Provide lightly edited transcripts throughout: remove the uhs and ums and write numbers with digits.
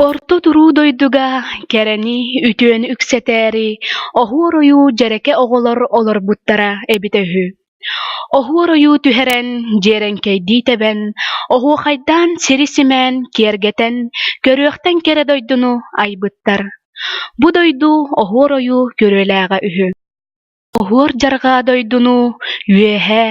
Орто туруу дойдуга кэрэни, үтүөнү үксэтээри оһуор ойуу дьэрэкэ оҕолор олорбуттара эбитэ үһү. Оһуор ойуу түһэрэн, дьиэрэҥкэйдии тэбэн, оһуохайдаан сири симээн, киэргэтэн, көрүөхтэн кэрэ дойдуну айбыттар. Бу дойду оһуор ойуу күрүөлээҕэ үһү. Оһуор дьарҕаа дойдуну Үөһээ,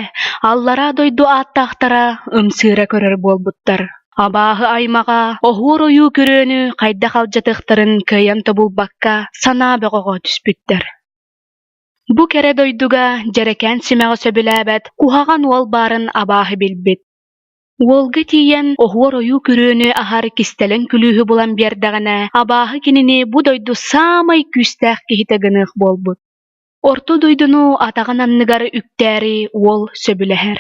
Аллараа дойду ааттаахтара ымсыыра көрөр буолбуттар. Абааһы аймаҕа оһуор ойуу күрүөнү хайдах алдьатыахтарын кыайан тобулбакка санаа бөҕөҕө түспүттэр. Бу кэрэ дойдуга дьэрэкээн симэҕи сөбүлээбэт куһаҕан уол баарын абааһы билбит. Уолга тиийэн оһуор ойуу күрүөнү аһар кистэлэҥ күлүүһү булан биэрдэҕинэ, абааһы кинини бу дойду саамай күүстээх киһитэ гыныах буолбут. Орто дойдуну атаҕын анныгар үктээри уол сөбүлэһэр.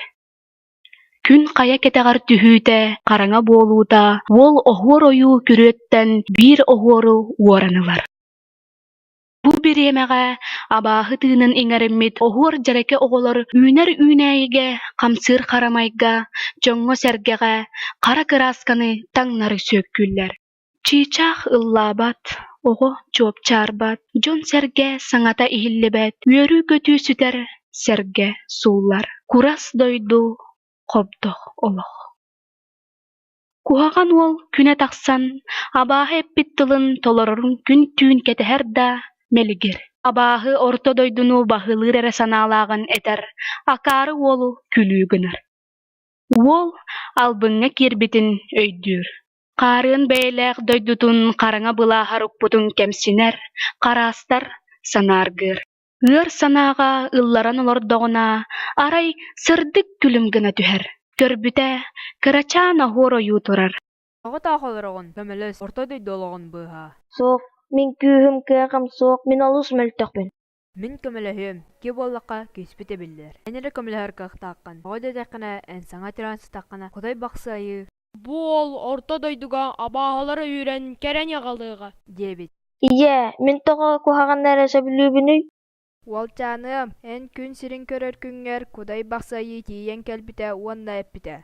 Күн хайа кэтэҕэр түһүүтэ, хараҥа буолуута уол оһуор ойуу күрүөттэн биир оһуору уоран ылар. Бу бириэмэҕэ абааһы тыынын иҥэриммит оһуор дьэрэкэ оҕолор үүнэр үүнээйигэ, хамсыыр харамайга, дьоҥҥо-сэргэҕэ хара кыраасканы таҥнары сүөккүүллэр. Чыычаах ыллаабат, оҕо чуопчаарбат, дьон-сэргэ саҥата иһиллибэт, үөрүү-көтүү сүтэр, сэргэ сууллар. Курас дойду, хобдох олох. Куһаҕан уол күнэ тахсан, абааһы эппит тылын толорорун күн-түүн кэтэһэр да, мэлигир. Абааһы орто дойдуну баһылыыр эрэ санаалааҕын этэр, акаары уолу күлүү гынар. Уол албыҥҥа киирбитин өйдүүр. Хаарыан бэйэлээх дойдутун хараҥа былааһар укпутун кэмсинэр, хараастар, санааргыыр. Ыар санааҕа ылларан олордоҕуна, арай сырдык күлүм гына түһэр. Көрбүтэ, кырачаан оһуор ойуу турар. Тоҕо таах олороҕун, көмөлөс, орто дойду олоҕун быыһаа. Суох, мин күүһүм кыаҕым суох, мин олус мөлтөхпүн. Мин көмөлөһүөм, икки буоллахха күүспүт эбиллэр. Эн эрэ көмөлөһөр кыахтааххын. Тоҕо диэтэххинэ, эн саҥа тираан сыттаххына, Кудай Бахсы айыы Бу уол орто дойдуга абааһылары үүрэн кэрэни аҕалыаҕа диэбит. Ийээ, мин тоҕо куһаҕаны эрэ сөбүлүүбүнүй? Уолчааныам, эн күн сирин көрөр күҥҥэр Кудай Бахсы айыы тиийэн кэлбитэ уонна эппитэ: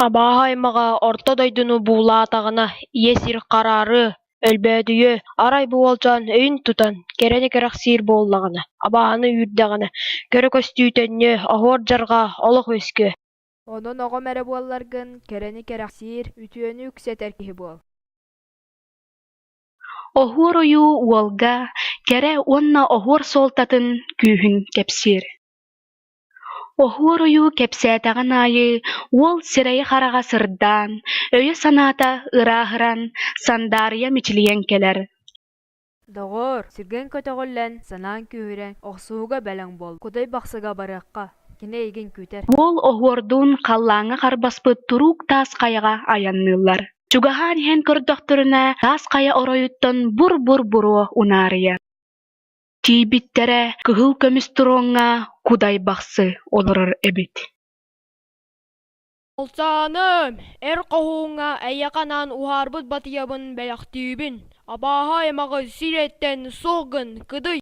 Абааһы аймаҕа орто дойдуну буулаатаҕына, ийэ сир хараарыа, өлбөөдүйүө, арай бу уолчаан өйүн тутан, кэрэни кэрэхсиир буоллаҕына, абааһыны үүрдэҕинэ, көрө көстүү төннүө, оһуор-дьарҕаа олох үөскүө. Онон оҕом эрэ буолларгын, кэрэни кэрэхсиир, үтүөнү үксэтэр киһи буол. Оһуор ойуу уолга кэрэ уонна оһуор суолтатын күүһүн кэпсиир. Оһуор ойуу кэпсээтэҕин аайы уол сирэйэ-хараҕа сырдаан, өйө-санаата ырааһыран, сандаарыйа мичилийэн кэлэр. Доҕоор, сүргэн көтөҕүллэн, санааҥ күүһүрэн, охсуһууга бэлэм буол, Кудай Бахсыга барыахха, кини эйигин күүтэр. Уол оһуордуун халлааҥҥа харбаспыт туруук таас хайаҕа айанныыллар. Чугаһаан иһэн көрдөхтөрүнэ, таас хайа оройуттан бур-бур буруо унаарыйар. Тиийбиттэрэ, кыһыл көмүс туруоҥҥа Кудай Бахсы олорор эбит. Олсааным, эр хоһууҥҥа эйиэхэ анаан уһаарбыт батыйабын бэлэхтиибин, абааһы аймаҕы сирэттэн суох гын, кыдый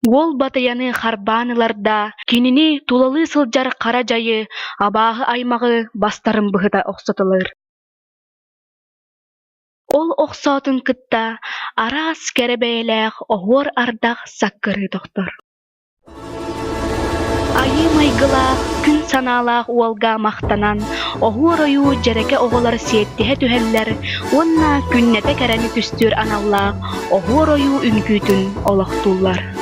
Уол батыйаны харбаан ылар да, кинини тулалыы сылдьар хара дьайы, абааһы аймаҕы бастарын быһыта охсотолуур. Ол охсоотун кытта араас кэрэ бэйэлээх оһуор ардах саккырыы тохтор. Айыы майгылаах, күн санаалаах уолга махтанан, оһуор ойуу дьэрэкэ оҕолор сиэттиһэ түһэллэр уонна күннэтэ кэрэни түстүүр аналлаах оһуор ойуу үҥкүүтүн олохтууллар.